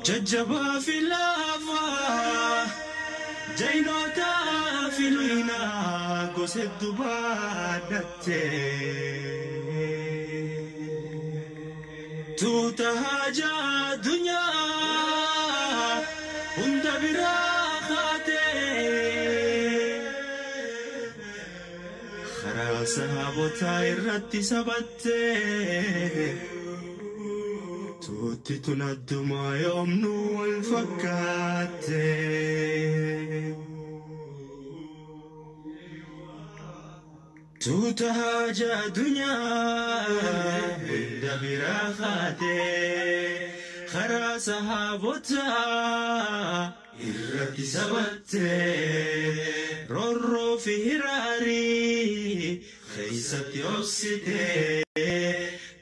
Jajjabaa fi laafaa, jayinootaa fi luyinaa gosa hedduu baadhatte. Tuuta haajaa addunyaa hunda biraa kaatee karaa sahaabotaa irratti sabattee tuutti tun addumaa yoomnuu wal fakkaatte. Tuuta haajaa addunyaa hunda biraa kaatee karaa sahaabotaa irratti sabattee roorroo fi hiraarii keessatti obsitee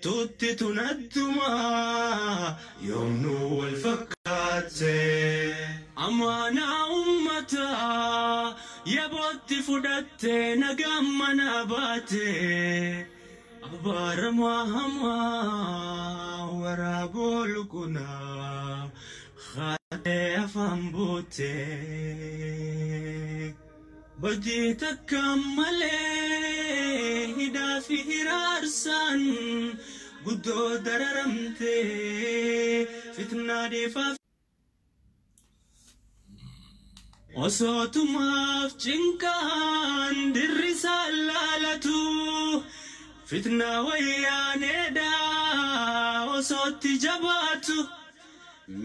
tuutti tun addumaa yoomnuu wal fakkaatte. Amaanaa ummataa yabootti fudhattee nagaan mana baate abaaramaa hamaa waraaboo lukunaa haatee afaan buute. Badii takka malee hidhaa fi hiraarsaan guddoo dararamtee fitnaa dhiifaaf. Osoo tumaaf cinqaan dirrisaan laalatu fitnaa wayyaaneedha osootti jabaatu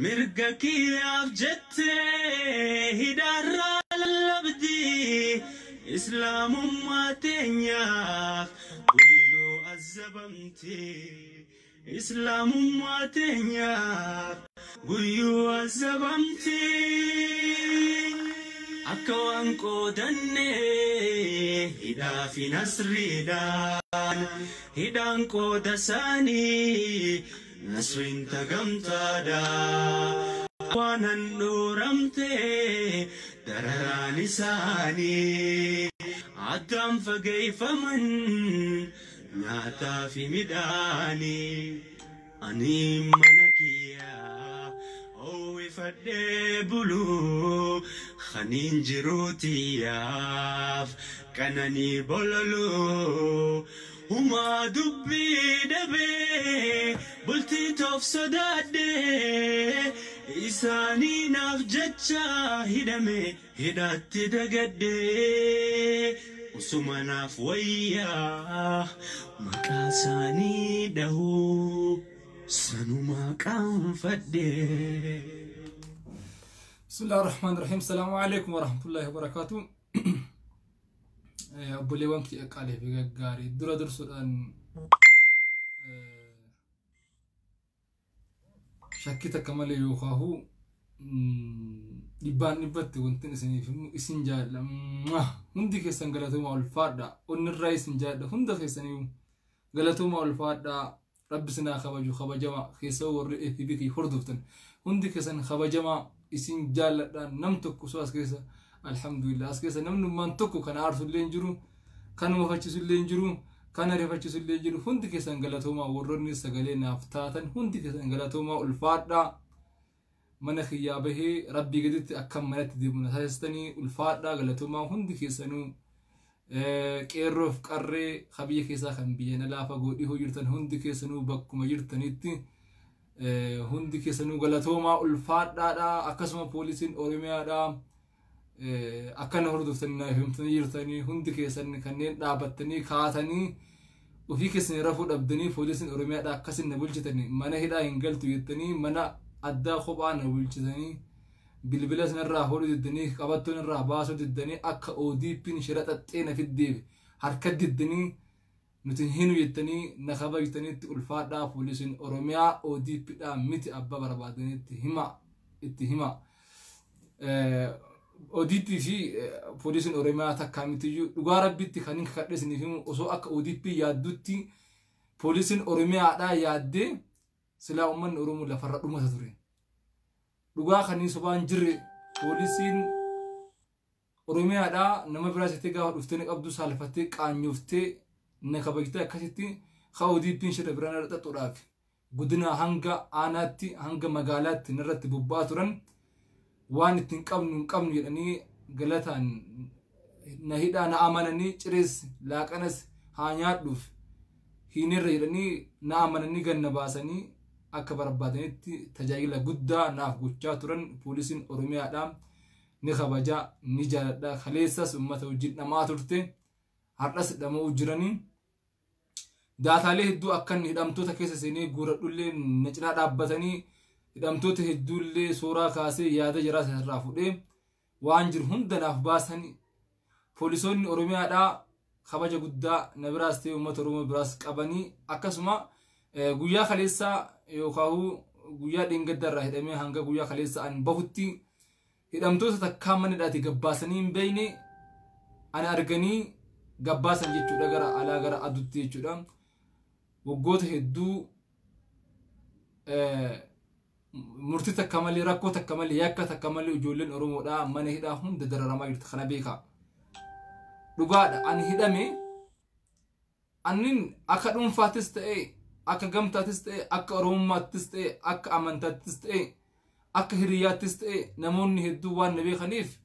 mirga kiyyaaf jettee hidhaarraa lallabdi islaamummaa teenyaaf guyyuu azabamti islaamummaa teenyaaf guyyuu azabamti. Akka waan qoodanne hidhaa fi nasriidhaan hidhaan qooda isaanii nasriin tagamtaadha. Waan handhuuramte dararaan isaanii addaan fageeffaman nyaataa fi midhaanii ani mana kiyyaa uwwifadhee buluu kaniin jiruutiyyaaf qananii bololuu humaa dubbii dhabee bultii toof sodaadhee isaanii naaf jecha hidhame hidhaatti dagadhee usuma naaf wayyaa maqaa isaanii dhahuu sanuma qaanfadhee. بسم الله الرحمن الرحيم. السلام عليكم ورحمة الله وبركاته. Obboleewwan kiyya qaalii fi gaggaarii, dura dursuudhaan shakkii takka malee yookaahu dhibbaan dhibbatti wantin isiniif himu, isin jaalladha. Hundi keessan galatoomaa, ulfaadha. Onnirraa isin jaalladha. Hunda keessaniyyuu galatoomaa, ulfaadha. Rabbi sinaa kabaju, kabajama keessa. Warri FB kiyya hordoftan hundi keessan kabajamaa, isin jaalladha. Nam tokko so as keessa, alhamdulillah, as keessa namnummaan tokko kan aarsu illee hin jiru, kan mufachiisu illee hin jiru, kan ariifachiisu illee hin jiru. Hundi keessan galatoomaa. Warroonni sagalee naaf taatan hundi keessan galatoomaa, ulfaadha. Mana kiyyaa bahee rabbii gaditti akkam manatti deemu na taasistanii, ulfaadha, galatoomaa hundi keessanuu. Qeerroof qarree ka biyya keessaa, kan biyya alaa, fagoo dhihoo jirtan hundi keessanuu, bakkuma jirtanitti hundi keessanuu galatoomaa, ulfaadhaadha. Akkasuma poolisiin Oromiyaadha akkana hordoftanii naaf himtanii jirtanii, hundi keessan kanneen dhaabattanii kaatanii ofii keessanii rafuu dhabdanii, poolisiin Oromiyaadha akkasin na bulchitanii, mana hidhaa hin galtu jettanii mana addaa kophaa na bulchitanii, bilbila sanarraa hodhuu diddanii, qabattoon irraa baasuu diddanii, akka ODP'n shira xaxxee na fiddeef harka diddanii, nuti hinu jettanii na kabajtanitti, ulfaadhaa. Poolisiin Oromiyaa ODPdhaa miti, abbaa barbaadanitti hima, itti hima. ODP fi poolisiin Oromiyaa takkaa mitiyyuu. Dhugaa rabbitti kan hin kakadhe isiniif himu, osoo akka ODP yaaddutti poolisiin Oromiyaadhaa yaaddee silaa uummanni Oromoo lafarra dhumata ture. Dhugaa kan sobaan jirre, poolisiin Oromiyaadhaa nama biraa seetee gaafa dhuftee na qabdu saalfattee qaanyooftee na kabajtee, akkasitti ka ODP'n shira biraan irra xaxuudhaaf Godina hanga aanaatti hanga magaalaatti narratti bobba'aa turan waan ittiin qabnu hin qabnu jedhanii galataan na hidhaa na amananii cirees laaqanas haa nyaadhuuf hinirra jedhanii na amananii ganna baasanii akka barbaadanitti tajaajila guddaa naaf gochaa turan. Poolisiin Oromiyaadhaa ni kabajaa, ni jaaladha. Kaleessas uummata wajjin dhamaa turte, har'as dhama'uu jiranii. Daataalee hedduu akkan hidhamtoota keessa seenee guuradhullee na cinaa dhaabbatanii hidhamtoota hedduullee suuraa kaasee yaada jaraa irraa fuudhee waan jiru hunda naaf baasanii. Poolisoonni Oromiyaadhaa kabaja guddaa na biraas ta'e uummata Oromoo biraas qabanii, akkasuma guyyaa kaleessaa yookaan guyyaa dheengadda irraa hidhamee hanga guyyaa kaleessaa an bahutti hidhamtoota takkaa mana hidhaati gabbaasanii hin beekne ana arganii gabbaasan jechuudha, gara alaa gara aduutti jechuudha. Waggoota hedduu murtii takka malee, rakkoo takka malee, yakka takka malee ijoolleen Oromoodhaa mana hidhaa hunda dararamaa jirti, kana beekaa. Dhugaadha, ani hidhame annin akka dhuunfaattis ta'e, akka gamtaattis ta'e, akka Oromummaattis ta'e, akka amantaattis ta'e, akka hiriyaattis ta'e, namoonni hedduu waan na beekaniif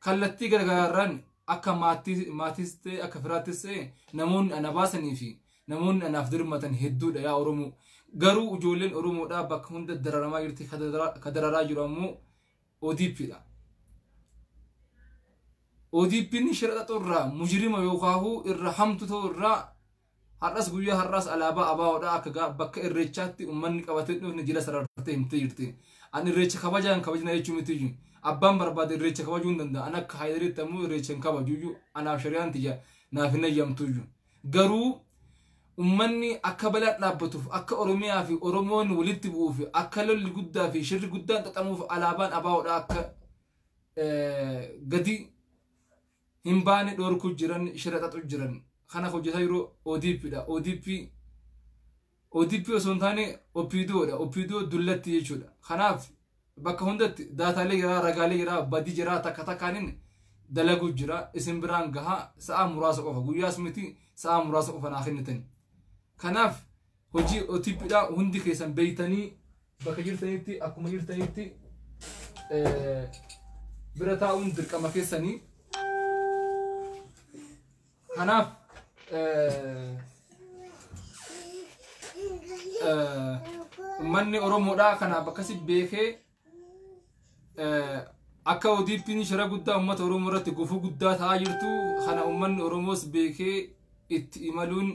kallattii garagaraarraan akka maatiis ta'e, akka firaattis ta'e, namoonni ana baasanii fi namoonni anaaf dirmatan hedduudha yaa Oromoo. Garuu ijoolleen Oromoodhaa bakka hunda dararamaa jirti, ka dararaa jiru ammoo ODPdha. ODP'n shira xaxuu irraa, mujrima yookaan irra hamtu ta'uu irraa, har'as guyyaa har'aas alaabaa ABOdhaa akka bakka irreechaatti uummanni qabatee dhufne jila sarartee himtee jirti. Ani irreecha kabajaan kabajna jechuu miti. Abbaan barbaade irreecha kabajuu hin danda'a. Ani akka Haayidariitti ammoo irreecha hin kabajuyyuu, anaaf shari'aan tiyya naaf hin eeyyamtuyyuu. Garuu uummanni akka balaan dhaabbatuuf, akka Oromiyaa fi Oromoon walitti bu'uuf, akka lolli guddaa fi shirri guddaan xaxamuuf alaabaan ABOdhaa akka gadi hin baane dhorkuu jiran, shira xaxu jiran. Kana hojjetaa yeroo ODPdha. ODP osoo hin taane OPDOdha. OPDO dullatti jechuudha. Kanaaf bakka hundatti daataalee jiraa, ragaalee jiraa, badii jiraa takka takkaanin dalaguu jira. Isin biraan gahaa sa'a muraasa qofa, guyyaas miti, sa'a muraasa qofa naa kennitan. Kanaaf hojii ODPdha hundi keessan beeytanii bakka jirtanitti akkuma jirtanitti bira taa'uun dirqama keessanii. Kanaaf uummanni Oromoodhaa kanaaf akkasi beekee akka ODP'n shira guddaa uummata Oromoo irratti gufuu guddaa ta'aa jirtu kana uummanni Oromoos beekee itti imaluun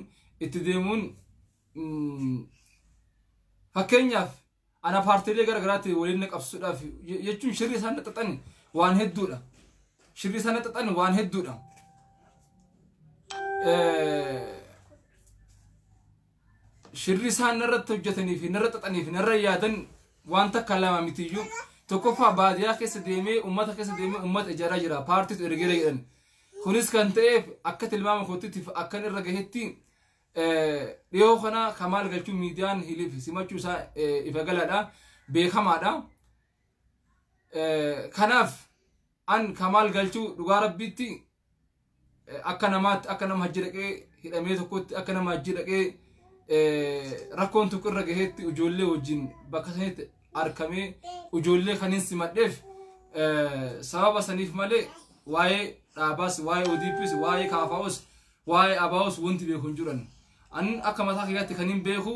itti deemuun. Fakkeenyaaf ana paartiilee gara garaatti waliin qabsuudhaaf jechuun shirri isaan xaxan waan hedduudha. Shirri isaan xaxan waan hedduudha. Shirri isaan narratti hojjetanii fi narra xaxanii fi narra yaadan waan takka lama mitiyyuu. Tokkoffaa, baadiyyaa keessa deemee, uummata keessa deemee uummata ijaaraa jira, paartiitu ergeera jedhan. Kunis kan ta'eef akka tilmaama kootiitiif akkan irra gahetti dhiyoo kana Kamaal Galchuu miidiyaan hiliif simachuu isaa ifa galaadha, beekamaadha. Kanaaf an Kamaal Galchuu dhugaa rabbiitti akka namaatti, akka nama hajji dhaqee hidhamee tokkotti, akka nama hajji dhaqee rakkoon tokko irra gaheetti ijoollee wajjin bakka sanitti argamee ijoollee kanin simadheef sababa saniif malee waa'ee dhaabaas, waa'ee ODPs, waa'ee KFOs, waa'ee ABOs wanti beeku hin jiran. Ani akka mataa kiyyaatti kanin beeku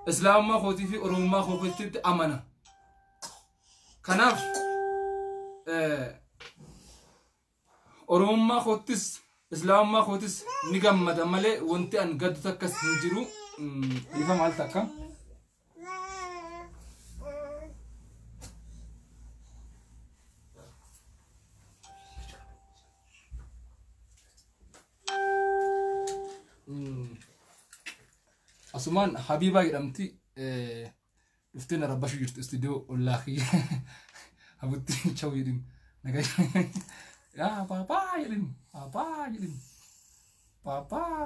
Islaamummaa kootii fi Oromummaa kootiitti amana. Kanaaf Oromummaa koottis Islaamummaa kootis ni gammada malee wanti an gaddu takkas hin jiru. Ifa maal takka? Asumaan Habiibaa jedhamti, dhuftee na rabbashuu jirti istuudiyoo ollaa kiyya. Habutti chaw jedhin. Yaa paapaa jedhin, paapaa jedhin, paapaa.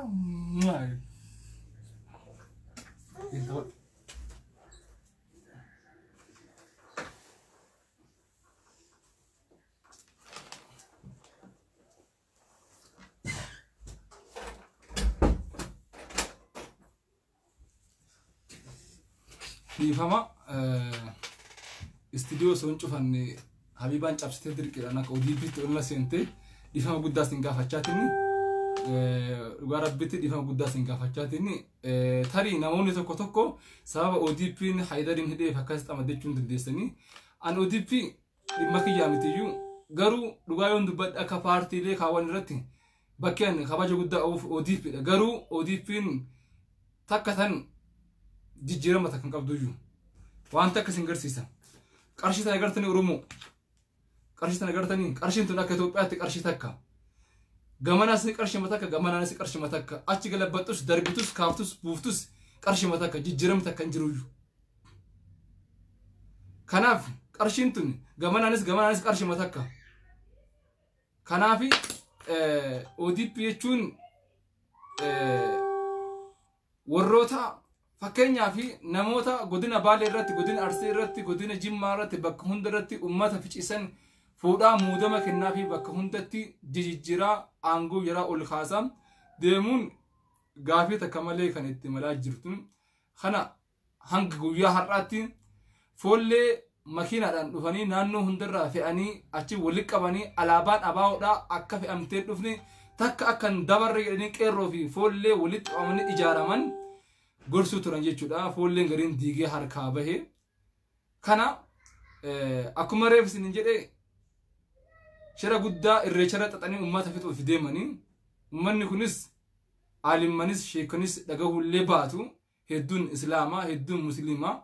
Dhiifama, istiidiyoo osoo hin cufanne Habiibaan cabsitee dirqiidhaan akka ODP'tti ol na seente. Dhiifama guddaa sin gaafachaatiin, dhugaa Rabbitti dhiifama guddaa sin gaafachaatiin. Tarii namoonni tokko tokko sababa ODP'n Haayidariin hidheef akkas xamadachuu hin dandeessanii. An ODP dhimma kiyyaa mitiyyuu, garuu dhugaa yoon dubbadhe akka paartiilee kaawwan irratti bakki ani kabaja guddaa qabuuf ODP dha. Garuu ODP'n takka tan jijjiirama takka hin qabduyyuu. Waan takka isin garsiisa. Qarshii tana gartanii, Oromoo? Qarshii tana gartanii? Qarshiin tun akka Itoophiyaatti qarshii takka. Gamanaas qarshii takka, gamanaanis qarshii takka. Achi galabbattus, darbitus, kaaftus, buuftus qarshii takka, jijjiiramni takka hin jiruyyuu. Kanaaf qarshiin tun gamanaanis gamanaanis qarshii takka. Kanaaf ODP jechuun warroota fakkeenyaa fi namoota godina Baalee irratti, godina Arsii irratti, godina Jimmaa irratti, bakka hunda irratti uummata ficisan fuudhaa muudama kennaa fi bakka hundatti jijjiiraa aangoo yeroo ol kaasaa deemuun gaafii takka malee kan itti malaa jirtu. Kana hanga guyyaa har'aatti foollee makiinaadhaan dhufanii naannoo hundarraa fe'anii achi walitti qabanii, alaabaan ABOdhaa akka fe'amtee dhufne takka akka hin dabarre jedhanii qeerroo fi foollee walitti qabamanii ijaaraman gorsuu turan jechuudha. Foolleen gariin diigee harkaa bahe. Kana akkuma reef isin jedhe, shira guddaa irreecharra xaxanii uummata fixuuf deemanii, uummanni kunis aalimmanis sheekanis dhagahullee baatu, hedduun islaamaa, hedduun musliimaa.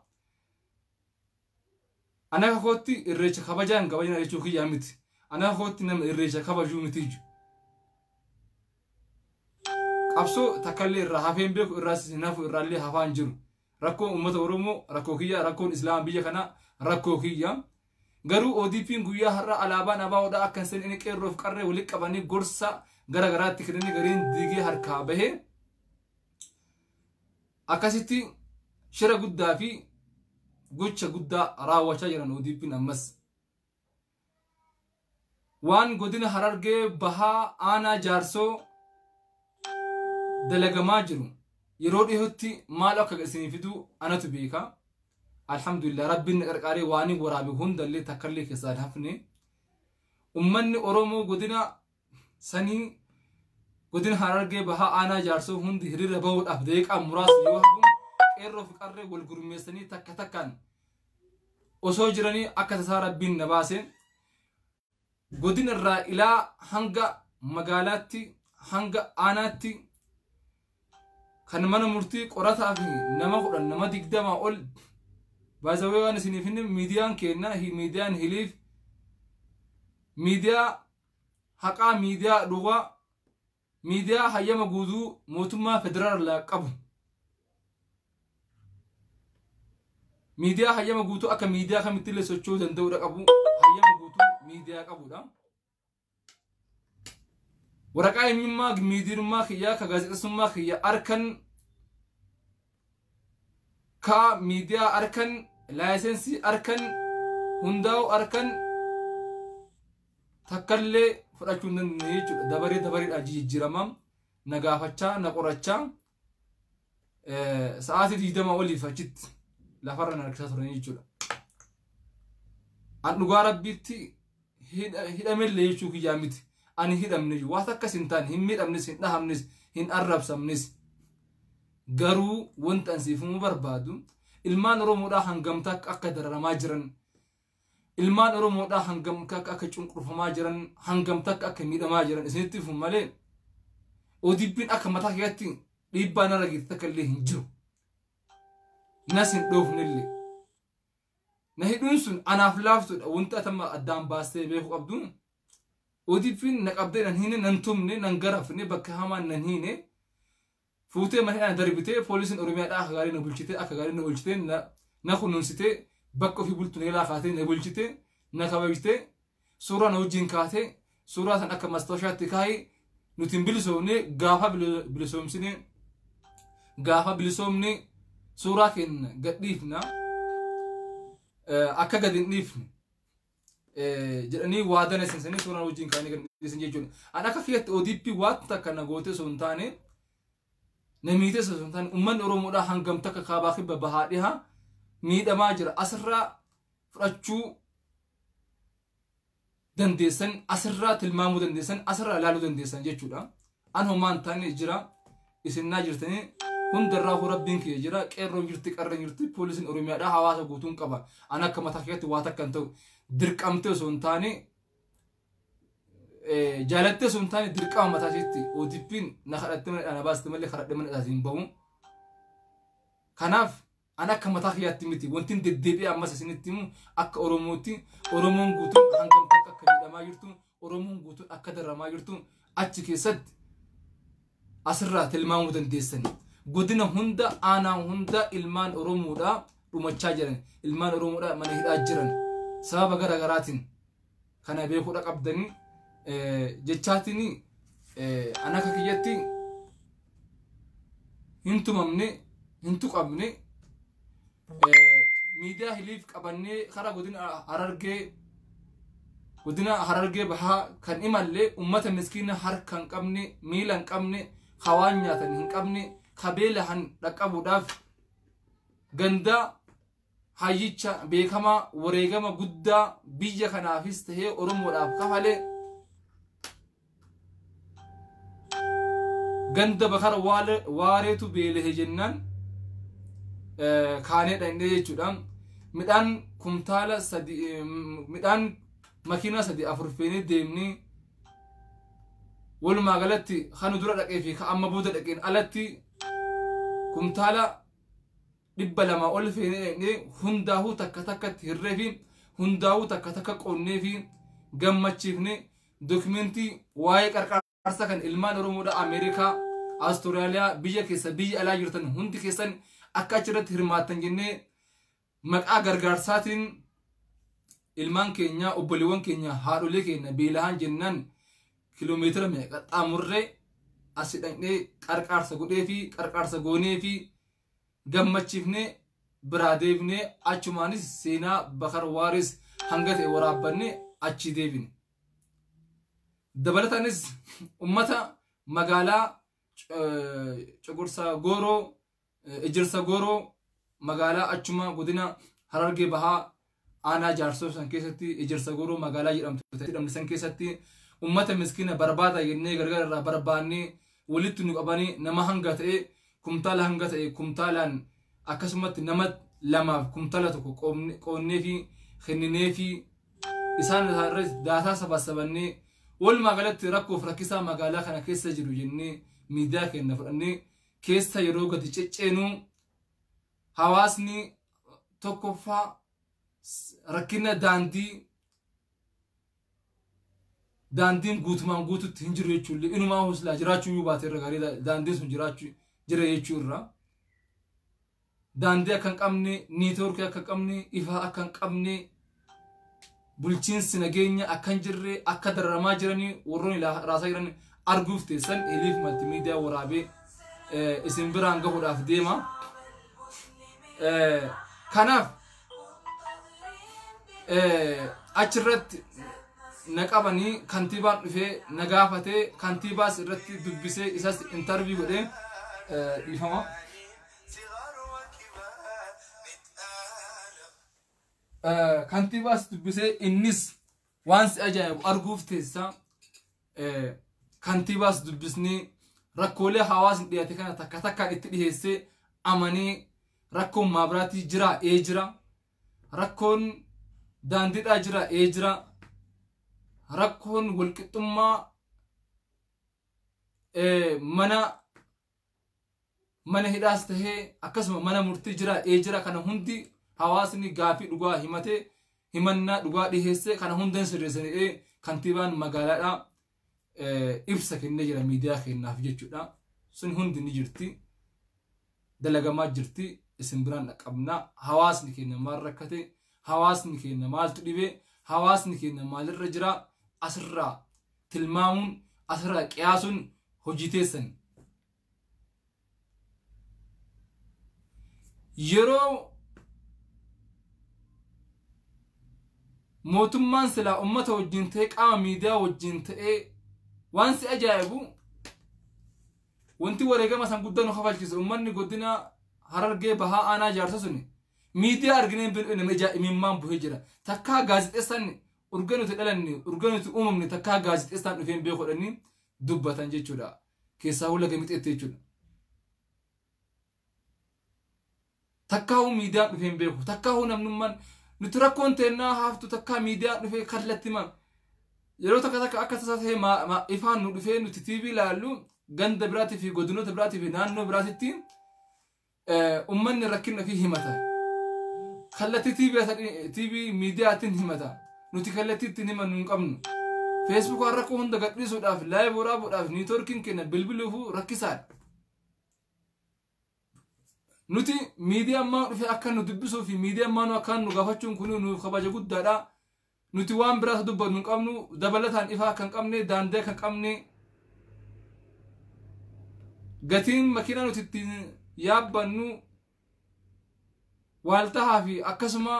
Ana akka kootti irreecha kabajaa hin kabajina jechuu kiyyaa miti. Ana akka kootti nama irreecha kabajuu miti iju. Qabsoo takkallee irraa hafeen beeku, irraa hin hafu, irraallee hafaa hin jiru. Rakkoon uummata Oromoo rakkoo kiyya, rakkoon Islaama biyya kanaa rakkoo kiyya. Garuu ODP'n guyyaa har'a alaabaan ABOdhaa akka hin seenne qeerroof qarree walitti qabanii gorsa gara garaatti kennanii, gariin diigee harkaa bahee, akkasitti shira guddaa fi gocha guddaa raawwachaa jiran ODP'n ammas. Waan godina Harargee Bahaa aanaa Jaarsoo dalagamaa jiru yeroo dhiyootti maal akka isinii fidu anatu beeka. Alhamdulillah, Rabbiin na qarqaaree waan waraabe hundallee takkallee keessaa hin hafne. Ummanni Oromoo godina sanii, godina Harargee Bahaa aanaa Jaarsoo hundi hiriira bahuudhaaf daqiiqaa muraasa yoo hafu, qeerroo fi qarree wal gurmeessanii takka takkaan osoo jiranii akka tasaa Rabbiin na baase. Godina irraa ilaa hanga magaalaatti, hanga aanaatti kan mana murtii qorataa fi nama 10, nama 20 ol baasawee. Waan isiniif hin miidiyaan kenna, miidiyaan hiliif, miidiyaa haqaa, miidiyaa dhugaa, miidiyaa hayyama guutuu mootummaa federaalaa qabu, miidiyaa hayyama guutuu akka miidiyaa kamitti illee socho'uu danda'udha qabu, hayyama guutuu miidiyaa qabudha. Waraqaa eenyummaa miidiyummaa kiyyaa ka gaazexeessummaa kiyya harkan, ka miidiyaa harkan, laayisensii harkan, hundaa'u harkan takkallee fudhachuu hin dandeenye jechuudha. Dabaree dabareedhaan jijjiiramaa na gaafachaa, na qorachaa, sa'aatii 20 oliif achitti lafarra na harkisaa turan jechuudha. An dhugaa Rabbiitti hidhamellee jechuu kiyyaa miti. Ani hidhamne waan akkas hin taane, hin miidhamnes, hin dhahamnes, hin arrabsamnes. Garuu wanta an siifamuu barbaadu, ilmaan Oromoodhaa hangam takka akka dararamaa jiran, ilmaan Oromoodhaa hangam takka akka cunqurfamaa jiran, hangam takka akka miidhamaa jiran isinitti himu malee ODP'n akka mataa keessatti dhiibbaa narra geesse takka illee hin jiru. Nas hin dhoofnellee. Na hidhuun sun anaaf laaftuudha, wanta atama addaan baastee beekuu qabdu. ODP'n na qabdee nan hiine, nan tumne, nan garafne, bakka hamaan nan hiine. Fuutee mana hidhaan darbitee, poolisiin Oromiyaadhaa akka gaarii na bulchitee, akka gaarii na oolchitee, na kunuunsitee, bakka ofii bultu na jalaa kaatee na bulchitee, na kabajtee, suuraa na wajjin kaatee, suuraa san akka mastaawashaatti kaayee, nuti hin bilisoomne, gaafa bilisoomsine, gaafa bilisoomne suuraa keenya gadhiifna, akka gadi hin dhiifne jedhanii waadaa na seensanii suuraa wajjin kaanii gad dhiisan jechuudha. An akka kiyyatti ODP waan takka na gootee osoo hin taane, na miitee osoo hin taane, uummanni Oromoodhaa hangam takka kaabaa kibba bahaa dhihaa Miidhamaa jira. Asirraa fudhachuu dandeessan, asirraa tilmaamuu dandeessan, asirraa ilaaluu dandeessan jechuudha. An homaa hin taane jira. Isinnaa jirtanii hundarraa Rabbiin kiyya jira. Qeerroon jirti, qarreen jirti, poolisiin Oromiyaadha, hawaasa guutuun qaba. An akka mataa keetti waa takka hin ta'u. Dirqamtee osoo hin taane, jaalattee osoo hin taane, dirqama mataa isheetti ODP'n na kadhattee mana na baaste malee kadhadhee mana isaatiin bahu. Kanaaf an akka mataa kiyyaatti miti. Wanti deddeebi'ee ammas isinitti himu, akka Oromootti Oromoon guutuun hangam takka akka miidhamaa jirtu, Oromoon guutuun akka dararamaa jirtu achi keessatti asirraa tilmaamuu dandeessan. Godina hunda, aanaa hunda ilmaan Oromoodhaa dhumachaa jiran, ilmaan Oromoodhaa mana hidhaa jiran sababa gara garaatiin kana beekuudha qabdanii jechaatiin. An akka kiyyatti hin tumamne, hin tuqamne. Miidiyaa hiliif qabannee karaa godina Harargee Bahaa kan imallee ummata miskiina harka hin qabne, miila hin qabne, hawaan nyaatan hin qabne, kabeela han dhaqqabuudhaaf ganda hayyicha beekamaa wareegama guddaa biyya kanaafis tahee Oromoodhaaf kafale, ganda Bakara Waareetu beelehe jennaan kaanee dhaqnee jechuudha. Midhaan kumtaala 3, midhaan makiinaa 3 4 feenee deemnee, walumaa galatti kan dura dhaqee fi kan amma booda dhaqeen alatti kumtaala 200 ol feenee dhaqnee, hundaa'uu takka takkatti hirree fi hundaa'uu takka takka qonnee fi gammachiifne. Dookimentii waa'ee qarqaarsa kan ilmaan Oromoodha Ameerikaa, Awustiraaliyaa, biyya keessa, biyya alaa jirtan hundi keessan akka achirratti hirmaattan jennee maqaa gargaarsaatiin ilmaan keenya, obboleewwan keenya, haadholee keenya beelahan jennaan kiloomeetira meeqa qaxxaamurree asi dhaqnee qarqaarsa godhee fi qarqaarsa goonee fi gammachiifnee biraa deebinee, achumaanis seenaa Bakar Waaris hanga ta'e waraabbannee achi deebine. Dabalataanis ummata magaalaa Cugursa Gooroo, Ejjersa Gooroo, magaalaa achuma godina Harargee Bahaa aanaa Jaarsoo san keessatti, Ejersa Gooroo magaalaa jedhamtu san keessatti ummata miskiina barbaada jennee gargar irraa barbaannee walitti nu qabanii, nama hanga ta'e kumtaala hanga ta'e kumtaalaan, akkasumatti nama lamaaf kumtaala tokko qoonnee fi kenninee fi isaan irratti daataa sabasabannee, walumaa galatti rakkoof rakkisaa magaalaa kana keessa jiru jennee miidiyaa keenya fudhannee keessa yeroo gadi cecceenuu, hawaasni tokkoffaa rakkina daandii, daandiin guutumaan guututti hin jiru jechuullee inumaa hoslaa jiraachuu iyyuu baate irra gaarii daandiin sun jiraachuu jira jechuu irra, daandii akka hin qabne, niitoorkii akka hin qabne, ifaa akka hin qabne, bulchiinsi nageenya akka hin jirre, akka dararamaa jiranii warroonni raasaa jiran arguuf teessan. Hiliif maltimiidiyaa waraabee isin biraan gahuudhaaf deema. Kanaaf achirratti na qabanii, kantiibaan dhufee na gaafatee, kantiibaas irratti dubbisee isas interview godhee, dhiifama. Kantiibaas dubbisee innis waan si ajaa'ibu arguuf teessa. Kantiibaas dubbisnee rakkoolee hawaasni dhiyaate kana takka takkaan itti dhiheessee amanee, rakkoon maabiraatii jira, ee jira. Rakkoon daandiidhaa jira, ee jira. Rakkoon walqixxummaa mana hidhaas tahee akkasuma mana murtii jira, ee jira. Kana hundi hawaasni gaafii dhugaa himatee, himannaa dhugaa dhiheessee, kana hundan sirreessanii kantiibaan magaalaadhaa ibsa kennee jira miidiyaa keenyaaf jechuudha. Sun hundi ni jirti. Dalagamaa jirti. Isin biraan dhaqqabnaa. Hawaasni keenya maal rakkate? Hawaasni keenya maaltu dhibe? Hawaasni keenya maalirra jira? Asirraa tilmaamuun, asirraa qiyaasuun hojii teessan. Yeroo mootummaan silaa ummata wajjin ta'ee, qaama miidiyaa wajjin ta'ee, waan si ajaa'ibu, wanti wareegama san guddaa nu kafalchiise, ummanni godina Harargee Bahaa aanaa Jaarsa suni Miidiyaa arginee nama ijaa imimmaan buhee jira. Takkaa gaazexeessaan urga nuti dhalanne, urga nuti uumamne, takkaa gaazexeessaan dhufeen beeku godhanii dubbatan jechuudha. Keessaa hula gamixeetti jechuudha. Takkaa miidiyaan dhufeen beeku, takkaa namnummaan nuti rakkoon teennaa haaftu, takkaa miidiyaan dhufee kallattii yeroo takka takka akka tasaa ta'ee ifaan nu dhufee nuti TV ilaallu, ganda biraatii fi godinoota biraatii fi naannoo biraatitti uummanni rakkina fi himata. Kallattii TV miidiyaatiin himata. Nuti kallattii ittiin himannu hin qabnu. Feesbuukaan rakkoo hunda gadhiisuudhaaf, live waraabuudhaaf, networkiin keenya bilbiluufuu rakkisaadha. Nuti miidiyaan maa dhufee akka nu dubbisuu fi miidiyaan maa akka nu gaafachuun kun nuuf kabaja guddaadha. Nuti waan biraas dubbannu hin qabnu, dabalataan ifaa kan qabne, daandii kan qabne, gatiin makiinaa nuti ittiin yaabbannu waaltahaa fi akkasuma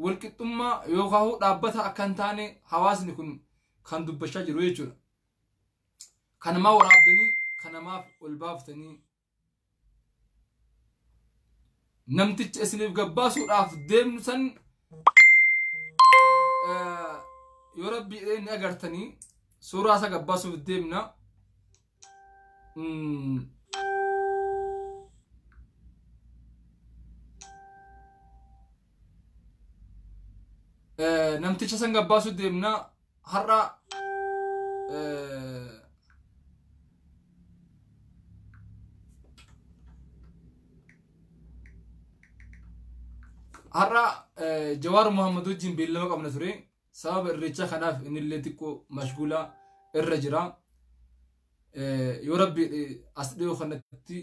walqixxummaa yookaan dhaabbata akka hin taane hawaasni kun kan dubbachaa jiru jechuudha. Kanamaa waraabdanii, kanamaaf ol baaftanii namticha isiniif gabbaasuudhaaf deemnu san yoo rabbi ni agartanii suuraa isa gabbaasuuf deemna. Namticha san gabbaasuuf deemna har'a. Har'a Jawaar Muhammad wajjin beellama qabna ture. Sababa irreechaa kanaaf innillee xiqqoo mashguula irra jira. Yoo rabbi as dhiyoo kanatti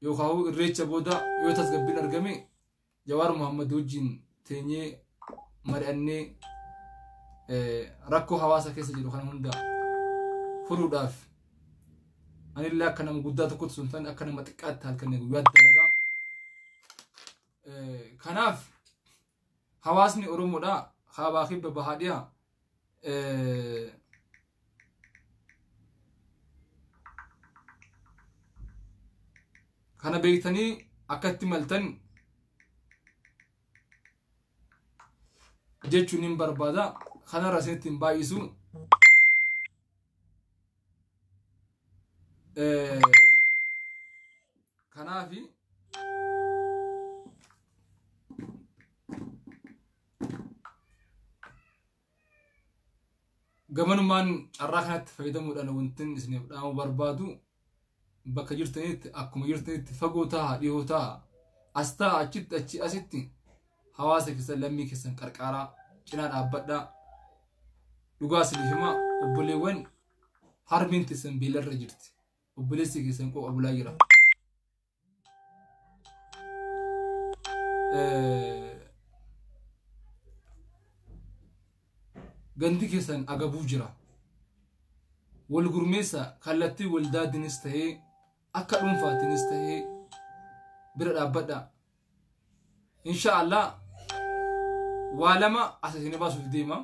yookaan irreecha booda yoo tasgabbiin argame, Jawaar Muhammad wajjin teenyee mari'annee rakkoo hawaasa keessa jiru kana hunda furuudhaaf anillee akka nama guddaa tokkotti sun ta'an akka nama xiqqaatti halkan guyyaatti dalagaa. Kanaaf hawaasni Oromoodha kaabaa kibba bahaa dhiyaa kana beektanii akka itti maltan jechuun hin barbaada. Kanarra isinitti hin baay'isu. Kanaafi gamanumaan carraa kanatti fayyadamuudhaan wantin isiniif dhaamuu barbaadu, bakka jirtanitti, akkuma jirtanitti, fagoo ta'a, dhiyoo ta'a, as ta'a, achitti, achi asitti, hawaasa keessan, lammii keessan qarqaaraa, cinaa dhaabbadhaa. Dhugaa isiniif hima, obboleewwan, harmeen teessan beelarra jirti, obboleessi keessan qoqa bulaa jira. Gandi keessan agabuu jira. Wal gurmeessa, kallattii waldaatiinis ta'ee akka dhuunfaatiinis ta'ee bira dhaabbadha. Insha Allah waa lama as isin baasuuf deema.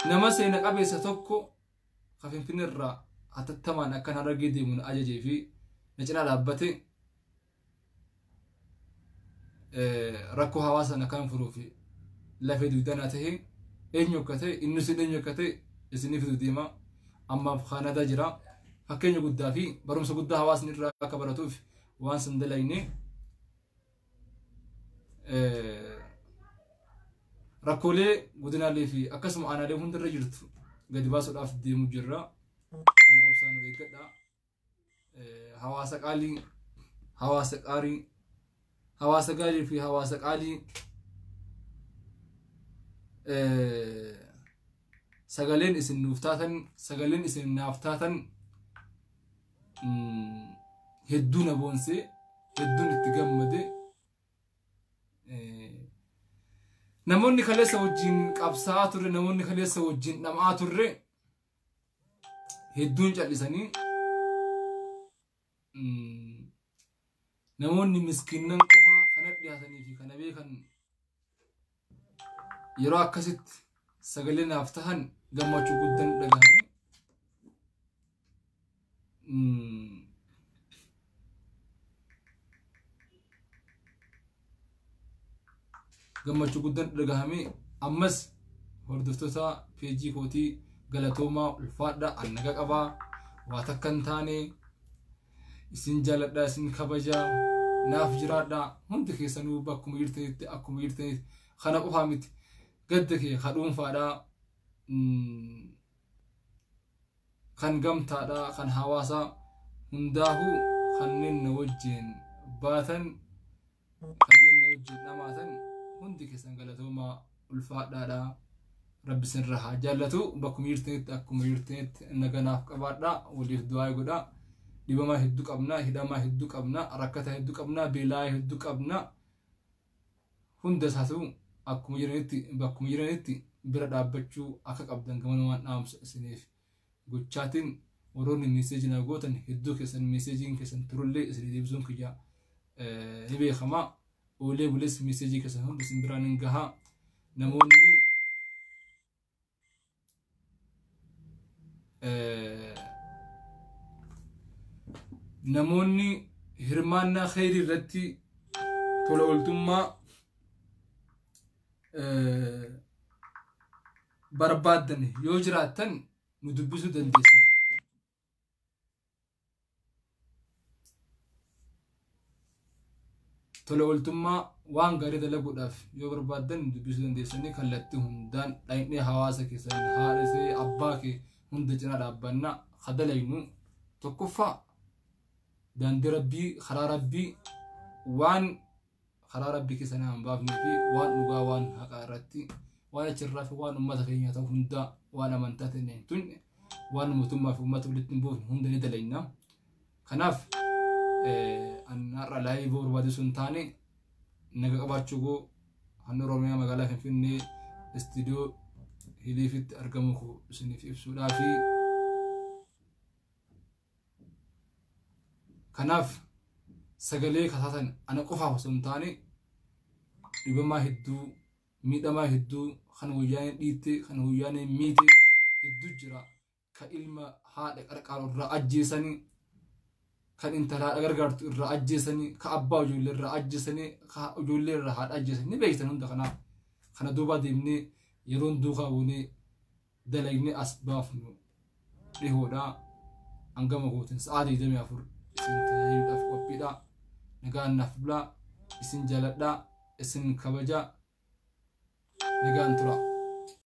Nama seena qabeessa tokko ka Finfinnee irraa hatattamaan akkan Harargee deemu na ajajee fi na cinaa dhaabbate, rakkoo hawaasa akkan furuuf lafee dugdanaa ta'e, eenyu akka ta'e, inni sun eenyu akka ta'e isiniif fidu deema. Ammaaf Kaanadaa jira. Fakkeenya guddaa fi barumsa guddaa hawaasni irraa akka baratuuf waan san dalagne. Rakkoolee godinaalee fi akkasuma aanaalee hundarra jirtu gadi baasuudhaaf deemu jirra. Kana obsaan nu eeggadha. Hawaasa qaalii, hawaasa qaarii, hawaasa gaarii fi hawaasa qaalii, sagaleen isin nuuf taatan, sagaleen isin naaf taatan hedduu na boonsee, hedduun itti gammade. Namoonni kaleessa wajjin qabsaa'aa turre, namoonni kaleessa wajjin dhama'aa turre hedduun callisanii, namoonni miskiinnan qofa kana dhiyaatanii fi kana beekan yeroo akkasitti sagalee naaf tahan gammachuu guddaan dhagahame. Gammachuu guddaan dhagahame. Ammas hordoftoota peejii kootii galatoomaa, ulfaadha. An naga qabaa, waa takka hin taane. Isin jaaladha, isin kabajaa, naaf jiraadha hundi keessanuu bakkuma jirtanitti, akkuma jirtanitti. Kana qofaa miti, gadda kee ka dhuunfaadhaa, kan gamtaadhaa, kan hawaasaa hundaahuu kanneen na wajjin baatan, kanneen na wajjin dhamaatan hundi keessan galatoomaa, ulfaadhaadha. Rabbi isinirra haa jaallatu. Bakkuma jirtanitti, akkuma jirtanitti naganaaf qabaadha, waliif du'aa godha. Dhibamaa hedduu qabna, hidhamaa hedduu qabna, rakkata hedduu qabna, beelaa hedduu qabna. Hunda isaatu akkuma jiranitti, bakkuma jiranitti bira dhaabbachuu akka qabdan gamanumaan dhaamsa isiniif gochaatiin. Warroonni message na gootan hedduu keessan, messageiin keessan turullee isinii deebisuun kiyya ni beekama. Oolee bulees message keessan hundi isin biraan hin gahaa. Namoonni hirmaannaa kheyrii irratti tola ooltummaa barbaaddan yoo jiraattan nu dubbisuu dandeessan. Tola ooltummaa waan gaarii dalaguudhaaf yoo barbaaddan nu dubbisuu dandeessanii. Kallattii hundaan dhaqnee hawaasa keessan, haadha abbaa kee hunda cinaa dhaabbanna. Kadalaynu tokkoffaa daandii Rabbii, karaa Rabbii, waan karaa Rabbii keessa nama hin baafnee fi waan dhugaa, waan haqaa irratti, waan achirraa fi waan uummata keenya ta'u hundaa, waan amantaa ta'e hin tunne, waan mootummaa fi uummata walitti hin buufne hunda ni dalayna. Kanaaf an har'a live barbaadu sun taane naga qabaachuu koo, handhuura Oromiyaa magaalaa Finfinnee istiidiyoo Hiliifitti argamu koo isiniif ibsuudhaa fi kanaaf sagalee kasaatan ana qofaaf osoo hin taane dhibamaa hedduu, miidhamaa hedduu, kan wayyaaneen dhiitte, kan wayyaaneen miite hedduu jira. Ka ilma haadha qarqaaru irraa ajjeesanii, kan intala haadha gargaartu irraa ajjeesanii, ka abbaa ijoollee irraa ajjeesanii, ka ijoollee irraa haadha ajjeesanii ni beektan hunda. Kanaaf kana duubaa deemnee yeroon duukaa buunee dalagnee as baafnu dhihoodha. Hangama gootin sa'aa 24 isin tajaajiluudhaaf qophiidha. Nagaan naaf bulaa, isin jaaladhaa, isin kabajaa, nagaan tura.